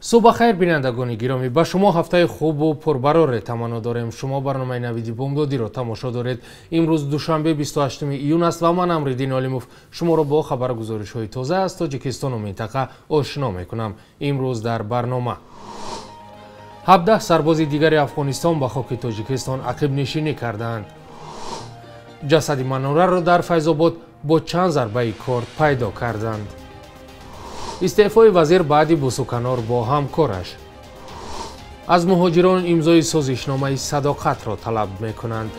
Субҳ хайр, бинандагони гиромӣ, ба шумо ҳафтаи хубу пурбароре таманно дорем. Шумо барномаи Навиди Бомдодиро тамошо доред. Имрӯз душанбе 28 июн аст ва ман, Амриддин Олимов, шуморо бо хабаргузоришҳои тоза аз Тоҷикистону минтақа ошно мекунам. Имрӯз дар барнома: 17 сарбози дигари Афғонистон ба хоки Тоҷикистон ақибнишинӣ кардаанд. Ҷасади Манораро дар Файзобод бо чанд зарбаи корд пайдо карданд. Истеъфои вазир баъди бусуканор бо ҳамкораш. Аз муҳоҷирон имзои созишномаи садоқатро талаб мекунанд.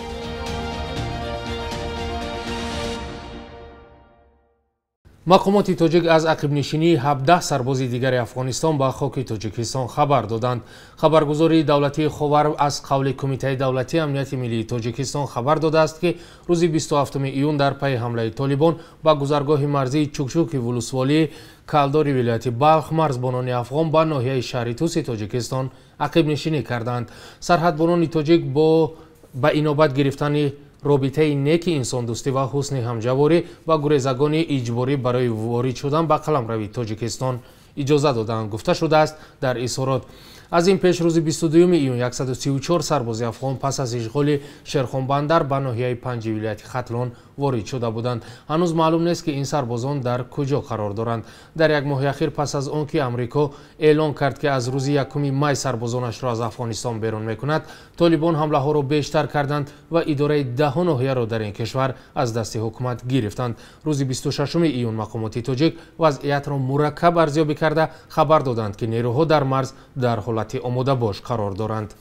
Мақомоти тоҷик аз ақибнишинии 17 сарбози дигари Афғонистон ба хоки Тоҷикистон хабар доданд. Хабаргузории давлатии Ховар аз қавли Кумитаи давлатии амнияти миллии Тоҷикистон хабар додааст, ки рӯзи 27 июн дар пайи ҳамлаи толибон ба гузаргоҳи марзии Чукчуки вулусволии Калдори вилояти Балх марзбонони афғон ба ноҳияи шаҳри Туси Тоҷикистон ақибнишинӣ карданд. Сарҳадбонони тоҷик бо ба инобат гирифтани робитаи неки инсондӯстӣ ва ҳусни ҳамҷаворӣ ба гурезагони иҷборӣ барои ворид шудан ба қаламрави Тоҷикистон иҷоза доданд, гуфта шудааст дар изҳорот. Аз ин пеш рӯзи 22 июн 134 сарбози афғон пас аз ишғоли Шерхонбандар ба ноҳияи Панҷи вилояти Хатлон ворид шуда буданд. Ҳанӯз маълум нест, ки ин сарбозон дар куҷо қарор доранд. Дар як моҳи ахир пас аз он ки Амрико эълон кард, ки аз рӯзи 1 май сарбозонашро аз Афғонистон берун мекунад, толибон ҳамлаҳоро бештар карданд ва идораи даҳу ноҳияро дар ин кишвар аз дасти ҳукумат гирифтанд. Рӯзи 26 июн мақомоти тоҷик вазъиятро мураккаб арзёбӣ карда хабар доданд, ки нерӯҳо дар марз дар ҳолати омодабош қарор доранд.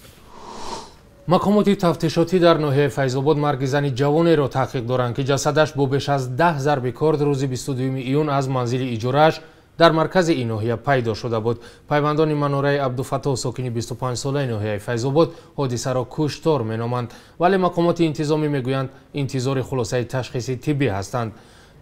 Мақомоти тафтишотӣ дар ноҳияи Файзобод марги зани ҷавонеро таҳқиқ доранд, ки ҷасадаш бо беш аз 10 зарби корд рӯзи 22 июн аз манзили иҷорааш дар маркази ин ноҳия пайдо шуда буд. Пайвандони Манораи Абдуфаттоҳ, сокини 25-солаи ноҳияи Файзобод, ҳодисаро куштор меноманд, вале мақомоти интизомӣ мегӯянд, интизори хулосаи ташхиси тиббӣ ҳастанд.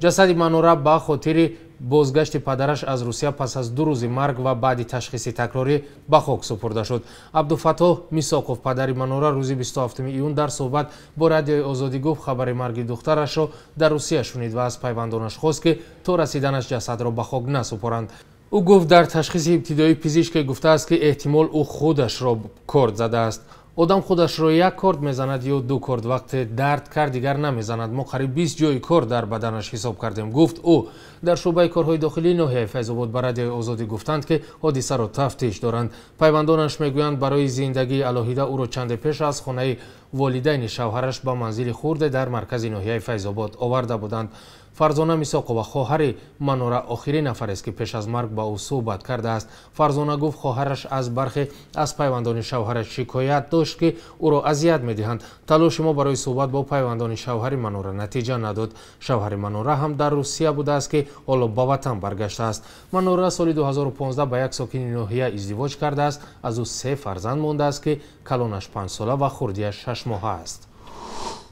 Ҷасади Манора ба хотири бозгашти падараш аз Русия пас аз 2 рӯзи марг ва баъди ташхиси такрорӣ ба хок супурда шуд. Абдуфаттоҳ Мисоқов, падари Манора, рӯзи 27 июн дар суҳбат бо Радиои Озодӣ гуфт, хабари марги духтарашро дар Русия шунид ва аз пайвандонаш хост, ки то расиданаш ҷасадро ба хок насупоранд. Ӯ гуфт, дар ташхиси ибтидоӣ пизишке гуфтааст, ки эҳтимол ӯ худашро корд задааст. Одам худашро як корд мезанад ё 2 корд, вақте дард кард дигар намезанад. Мо қариб 20 ҷои кор дар баданаш ҳисоб кардем, гуфт ӯ. Дар шӯъбаи корҳои дохилии ноҳияи Файзобод ба Радиои Озодӣ гуфтанд, ки ҳодисаро тафтиш доранд. Пайвандонаш мегӯянд, барои зиндагии алоҳида ӯро чанде пеш аз хонаи волидайни шавҳараш ба манзили хурде дар маркази ноҳияи Файзобод оварда буданд. Фарзона Мисоқова, хоҳари Манора, охирин нафарест, ки пеш аз марг ба ӯ суҳбат кардааст. Фарзона гуфт, хоҳараш аз бархе аз пайвандони шавҳараш шикоят дошт, ки ӯро азият медиҳанд. Талоши мо барои суҳбат бо пайвандони шавҳари Манора натиҷа надод. Шавҳари Манора ҳам дар Русия будааст, ки ҳоло ба ватан баргаштааст. Манора соли 2015 ба як сокини ноҳия издивоҷ кардааст. Аз ӯ 3 фарзанд мондааст, ки калонаш 5 сола ва хурдиаш 6 моҳа аст.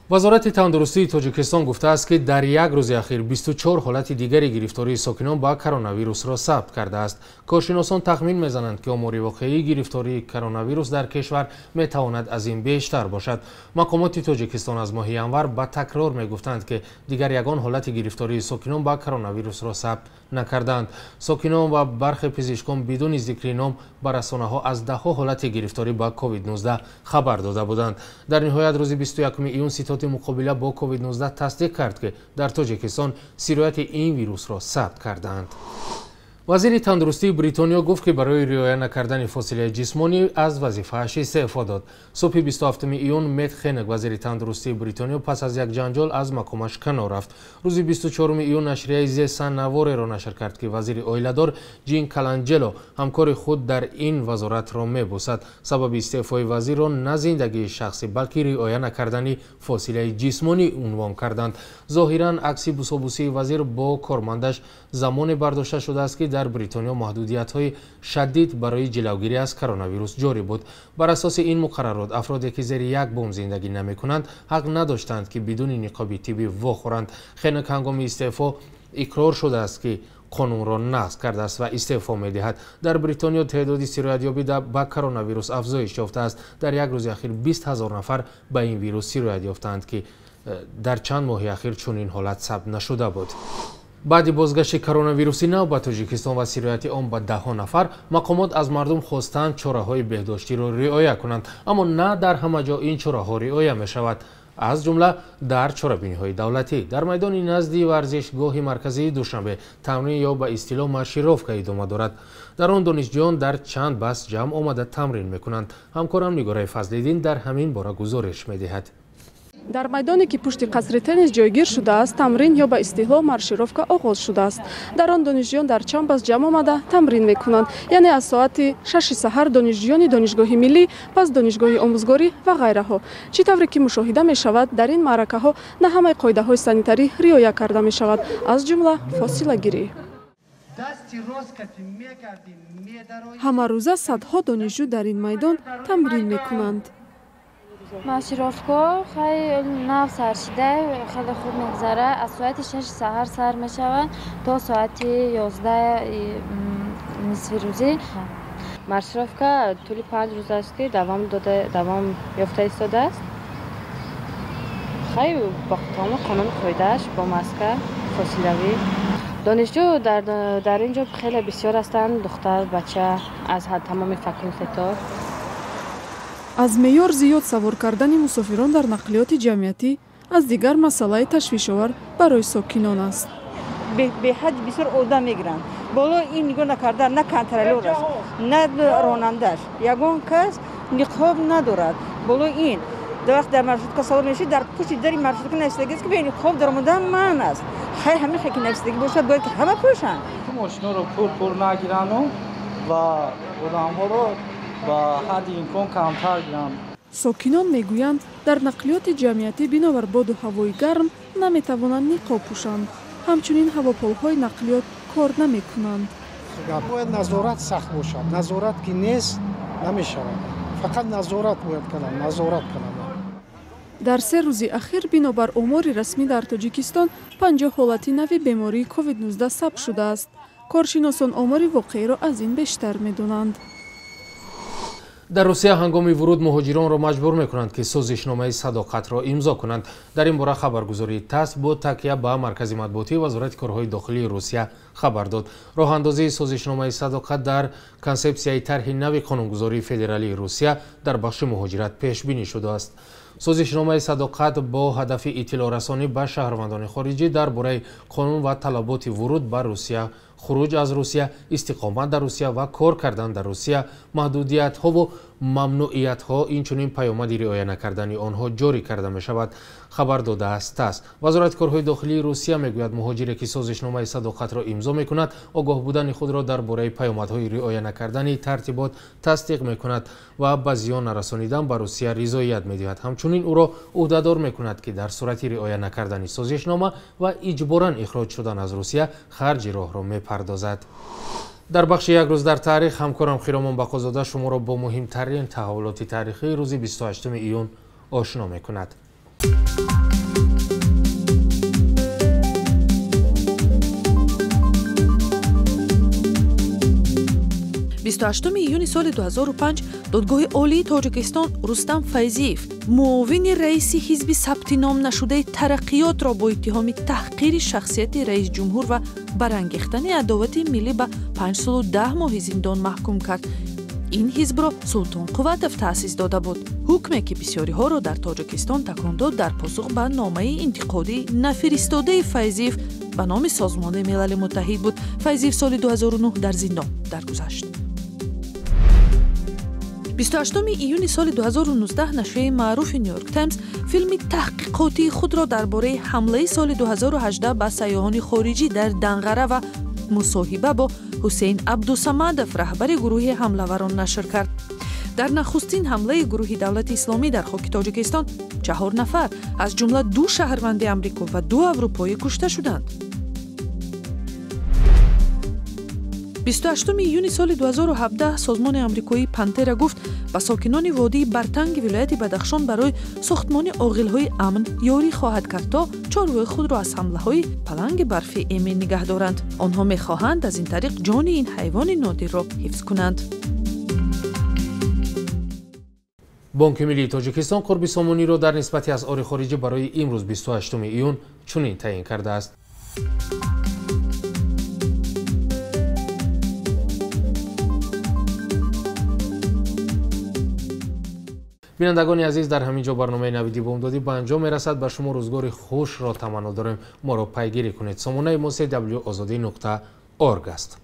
Вазорати тандурустии Тоҷикистон гуфтааст, ки дар як рӯзи ахир 24 ҳолати дигари гирифтории сокинон ба коронавирусро сабт кардааст. Коршиносон тахмин мезананд, ки омори воқеии гирифтории коронавирус дар кишвар метавонад аз ин бештар бошад. Мақомоти Тоҷикистон аз моҳи январ ба такрор мегуфтанд, ки дигар ягон ҳолати гирифтории сокинон ба коронавирусро сабт накарданд. Сокинон ва бархе пизишкон бидуни зикри ном ба расонаҳо аз даҳҳо ҳолати гирифторӣ ба COVID-19 хабар дода буданд. Дар ниҳоят рӯзи 21 июн ситоди муқобила бо COVID-19 тасдиқ кард, ки дар Тоҷикистон сирояти ин вирусро сабт кардаанд. Вазири тандурустии Бритониё гуфт, ки барои риоя накардани фосилаи ҷисмонӣ аз вазифааш истеъфо дод. Субҳи 27 июн Мет Хенек, вазири тандурустии Бритониё, пас аз як ҷанҷол аз мақомаш канор рафт. Рӯзи 24 июн нашрияи The Sun навореро нашр кард, ки вазири оиладор Ҷин Каланҷело ҳамкори худ дар ин вазоратро мебусад. Сабаби истеъфои вазирро на зиндагии шахсӣ, балки риоя накардани фосилаи ҷисмонӣ унвон карданд. Зоҳиран акси бусобусии вазир бо кормандаш замоне бардошта шудааст, ки дар Бритониё маҳдудиятҳои шадид барои ҷилавгирӣ аз коронавирус ҷорӣ буд. Бар асоси ин муқаррарот, афроде ки зери як бом зиндагӣ намекунанд, ҳақ надоштанд, ки бидуни ниқоби тиббӣ вохӯранд. Хенек ҳангоми истеъфо иқрор шудааст, ки қонунро нақз кардааст ва истеъфо медиҳад. Дар Бритониё теъдоди сироятёбӣ ба коронавирус афзоиш ёфтааст. Дар як рӯзи ахир 20 ҳазор нафар ба ин вирус сироят ёфтаанд, ки дар чанд моҳи ахир чунин ҳолат сабт нашуда буд. Баъди бозгашти коронавируси нав ба Тоҷикистон ва сирояти он ба даҳҳо нафар, мақомот аз мардум хостанд чораҳои беҳдоштиро риоя кунанд, аммо на дар ҳама ҷо ин чораҳо риоя мешавад. Аз ҷумла дар чорабиниҳои давлатӣ. Дар майдони назди варзишгоҳи марказии Душанбе тамрин ё ба истилоҳ маршировка идома дорад. Дар он донишҷӯён дар чанд бас ҷамъ омада тамрин мекунанд. Ҳамкорам Нигораи Фазлиддин дар ҳамин бора гузориш медиҳад. Дар майдоне ки пушти қасри теннис ҷойгир шудааст, тамрин ё ба истилоҳ маршировка оғоз шудааст. Дар он донишҷӯён дар чанд бас ҷамъ омада тамрин мекунанд. Яъне аз соати 6 саҳар донишҷӯёни Донишгоҳи миллӣ, пас Донишгоҳи омӯзгорӣ ва ғайраҳо. Чӣ тавре ки мушоҳида мешавад, дар ин маъракаҳо на ҳамаи қоидаҳои санитарӣ риоя карда мешавад, аз ҷумла фосилагирӣ. Ҳамарӯза садҳо донишҷӯ дар ин майдон тамрин мекунанд. Маршировка хеле нав сар шуда, хеле хуб мегузарад. Аз соати 6 саҳар сар мешавад то соати 11 нисфи рӯзӣ. Маршировка тӯли 5 рӯз аст ки давом ёфта истодааст. Хеле бо тамоми қонуну қоидааш, бо маска, фосилавӣ. Донишҷӯ дар ин ҷо хеле бисёр ҳастанд, духтар, бача аз тамоми факултетҳо. Аз меъёр зиёд савор кардани мусофирон дар нақлиёти ҷамъиятӣ аз дигар масъалаи ташвишовар барои сокинон аст. Беҳад бисёр одам мегиранд. Боло ин нигоҳ накарда на контролёр аст, на ронандааш. Ягон кас ниқоб надорад. Боло ин вақт дар маршрутка савор мешавӣ, дар пушти дари маршрутка нависидагист ки бе ниқоб даромадан манъ аст. Хайр, ҳамин хел ки нависидагӣ бошад, бояд ки ҳама пӯшанд. Мошиноро пур-пур нагирану ва одамҳоро ба ҳадди имкон камтар гиранд. Сокинон мегӯянд, дар нақлиёти ҷамъиятӣ бинобар боду ҳавои гарм наметавонанд ниқоб пӯшанд. Ҳамчунин ҳавополҳои нақлиёт кор намекунанд. Бояд назорат сахт бошад. Назорат ки нест, намешавад. Фақат назорат бояд кардан, назорат кардан. Дар 3 рӯзи ахир бинобар омори расмӣ дар Тоҷикистон 50 ҳолати нави бемории COVID-19 сабт шудааст. Коршиносон омори воқеиро аз ин бештар медонанд. Дар Русия ҳангоми вуруд муҳоҷиронро маҷбур мекунанд, ки созишномаи садоқатро имзо кунанд. Дар ин бора хабаргузории ТАСС бо такя ба маркази матбуотии Вазорати корҳои дохилии Русия хабар дод. Роҳандозии созишномаи садоқат дар консепсияи тарҳи нави қонунгузории федералии Русия дар бахши муҳоҷират пешбинӣ шудааст. Созишномаи садоқат бо ҳадафи иттилоърасонӣ ба шаҳрвандони хориҷӣ дар бораи қонун ва талаботи вуруд ба Русия, хуруҷ аз Русия, истиқомат дар Русия ва кор кардан дар Русия, маҳдудиятҳову мамнуиятҳо, инчунин паёмади риоя накардани онҳо ҷорӣ карда мешавад, хабар додааст ТАСС. Вазорати корҳои дохилии Русия мегӯяд, муҳоҷире ки созишномаи садоқатро имзо мекунад, огоҳ будани худро дар бораи паёмадҳои риоя накардани тартибот тасдиқ мекунад ва ба зиён нарасонидан ба Русия ризоият медиҳад. Ҳамчунин ӯро ӯҳдадор мекунад, ки дар сурати риоя накардани созишнома ва иҷборан ихроҷ шудан аз Русия харҷи роҳро мепардозад. Дар бахши як рӯз дар таърих ҳамкорам Хиромон Бақозода шуморо бо муҳимтарин таҳаввулоти таърихии рӯзи 28 июн ошно мекунад. 28 июни соли 2005 Додгоҳи Олии Тоҷикистон Рустам Файзиев, муовини раиси ҳизби сабти ном нашудаи Тараққиётро бо иттиҳоми таҳқири шахсияти раисҷумҳур ва барангехтани адовати миллӣ ба 5 солу 10 моҳи зиндон маҳкум кард. Ин ҳизбро Султон Қувватов таъсис дода буд. Ҳукме ки бисёриҳоро дар Тоҷикистон такон дод дар посух ба номаи интиқодӣ нафиристодаи Файзиев ба номи Созмони Милали Муттаҳид буд. Файзиев соли 2009 дар зиндон даргузашт. 28 июни соли 2019 нашрияи маъруфи Нью-Йорк Таймс филми таҳқиқотии худро дар бораи ҳамлаи соли 2018 ба сайёҳони хориҷӣ дар Данғара ва мусоҳиба бо Ҳусейн Абдусамадов, раҳбари гурӯҳи ҳамлаварон, нашр кард. Дар нахустин ҳамлаи гурӯҳи Давлати Исломӣ дар хоки Тоҷикистон 4 нафар, аз ҷумла 2 шаҳрванди Амрико ва 2 аврупоӣ кушта шуданд. 28 июни соли 2017 созмони амрикоии Пантера гуфт ба сокинони водии Бартанги вилояти Бадахшон барои сохтмони оғилҳои амн ёрӣ хоҳад кард, то чорвои худро аз ҳамлаҳои паланги барфӣ эмин нигаҳ доранд. Онҳо мехоҳанд аз ин тариқ ҷони ин ҳайвони нодирро ҳифз кунанд. Бонки миллии Тоҷикистон қурби сомониро дар нисбати асъори хориҷӣ барои имрӯз 28 июн чунин таъин кардааст. Бинандагони азиз, дар ҳамин ҷо барномаи Навиди Бомдодӣ ба анҷом мерасад. Ба шумо рӯзгори хушро таманно дорем. Моро пайгирӣ кунед. Сомонаи мо cw озодӣ нуқта org аст.